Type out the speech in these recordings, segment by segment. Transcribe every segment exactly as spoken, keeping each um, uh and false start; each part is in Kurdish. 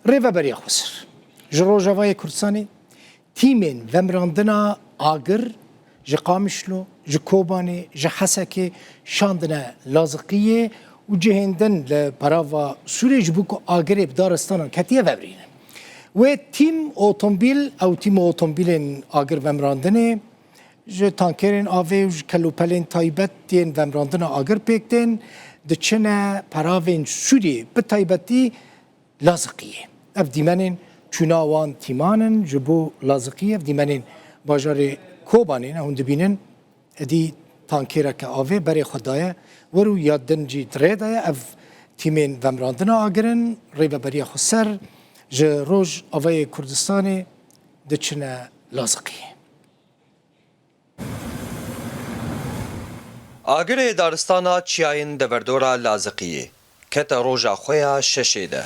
Rêveberiya Xweser ji Rojavayê Kurdistanê tîmên vemirandina agir ji Qamişlo, ji Kobanê, ji Hesekê şandine Laziqiyê û cihên din li perava Sûrê ji bo ku agirê bi daristanan ketiye vemirînin. Wê tîm otomobîl, ew tîma otomobîlên agir vemirandinê, ji tankerên avê û ji kelûpelên taybet yên vemirandina agir pêk tên, diçine peravên Sûriyê, bi taybetî Laziqiyê. Ev dîmenên çûna wan tîman in ji bo Laziqiyê. Ev dîmenên bajarê Kobanê ne, hûn dibînin, êdî tankereke avê berê xwe daye wir û ya din jî di rê de ye. Ev tîmên vemirandina agir in, Rêveberiya Xweser ji Rojavayê Kurdistanê diçine Laziqiyê. Agirê daristana çiyayên deverdora Laziqiyê kete roja xwe ya şeşê de.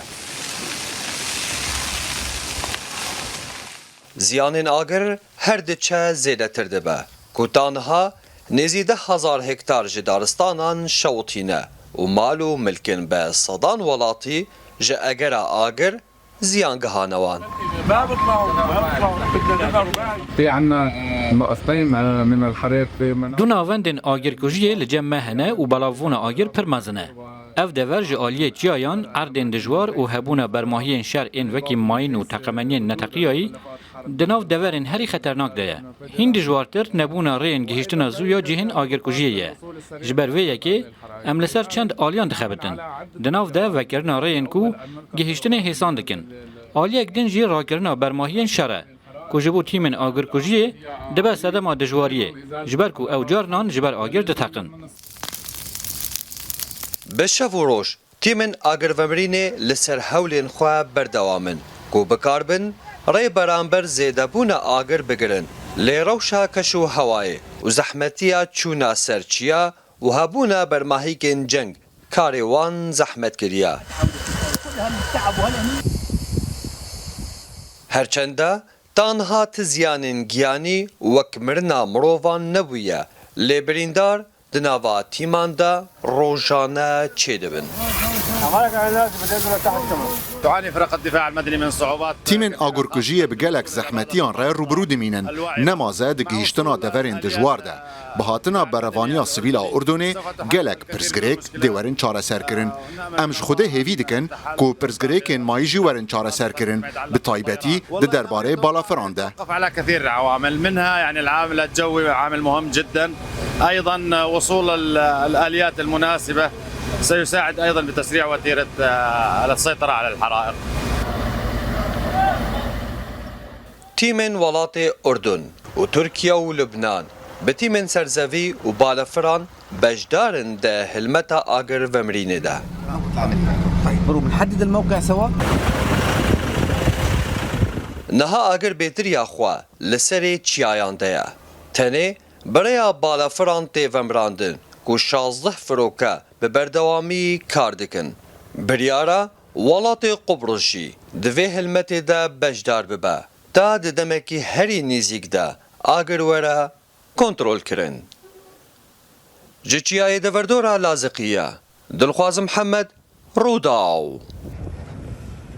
Ziyanên agir her diçe zêdetir dibe, ku ta niha nêzî deh hezar hektar ji daristanan şewitîne û mal û milkên bi sedan welatî ji egera agir ziyan gihane wan. في عنا مؤثرين من الحريق في مناطق. Du navendên agirkujiyê li cem me hene û belavbûna agir pir mezin e. Ev dever ji aliyê çiyayan, erdên dijwar û hebûna bermahiyên şer ên wekî mayîn û teqemeniyên neteqiyayî di nav deverên herî xeternak de ye. Hîn dijwartir nebûna rêyên gihîştina zû ya cihên agirkujiyê ye. Ji ber vê yekê em li ser çend aliyan dixebitin. Di nav de vekirina rêyên ku gihîştinê hêsan dikin. Aliyek din jî rakirina bermahiyên şer e, ku ji bo tîmên agirkujiyê dibe sedema dijwariyê, ji ber ku ew carinan ji ber agir diteqin. Bi şev û roj tîmên agirvemirînê li ser hewlên xwe berdewam in, ku bikaribin rê beramber zêdebûna agir bigirin, lê rewşa keş û hewayê û zehmetiya çûna ser çiya û hebûna bermahîkên ceng karê wan zehmet kiriye. Her çende ta niha ti ziyanên giyanî wek mirina mirovan nebûye, lê birîndar di nava tîman de rojane çêdibin. تعاني فرق الدفاع المدني من صعوبات. Tîmên agirkujiyê bi gelek zehmetiyan re rûbirû dimînin. Nemaze di gihîştina deverên dijwar de. Bi hatina berevaniya sivîl a Urdunê gelek pirsgirêk dê werin çareserkirin. Em ji Xwedê hêvî dikin ku pirsgirêkên mayî jî werin çareserkirin, bi taybetî di derbarê balafiran de. على كثير عوامل، منها يعني العامل الجوي عامل مهم جدًا، أيضًا وصول ال-، الآليات المناسبة سيساعد أيضًا بتسريع وتيرة، آه، السيطرة على الحرائق. Tîmên welatê Urdun û Tirkiye û Lubnan bi tîmên serzevî û balafiran beşdar in di hilmeta agir vemirînê de. طيب، مروا بنحدد الموقع سوا. Niha agir bêtiriya xwe li serê çiyayan de ye. Tenê bi rêya balafiran tê vemirandin ku şazdeh firoke bi berdewamî kar dikin. Biryara welatê Qubrus jî di vê hilmetê de beşdar bibe, ta di demekî herî nêzîk de agir were kontrolkirin. Ji Çiyayê Deverdora Laziqiyê, Dilxwaz Mihemed, Rûdaw.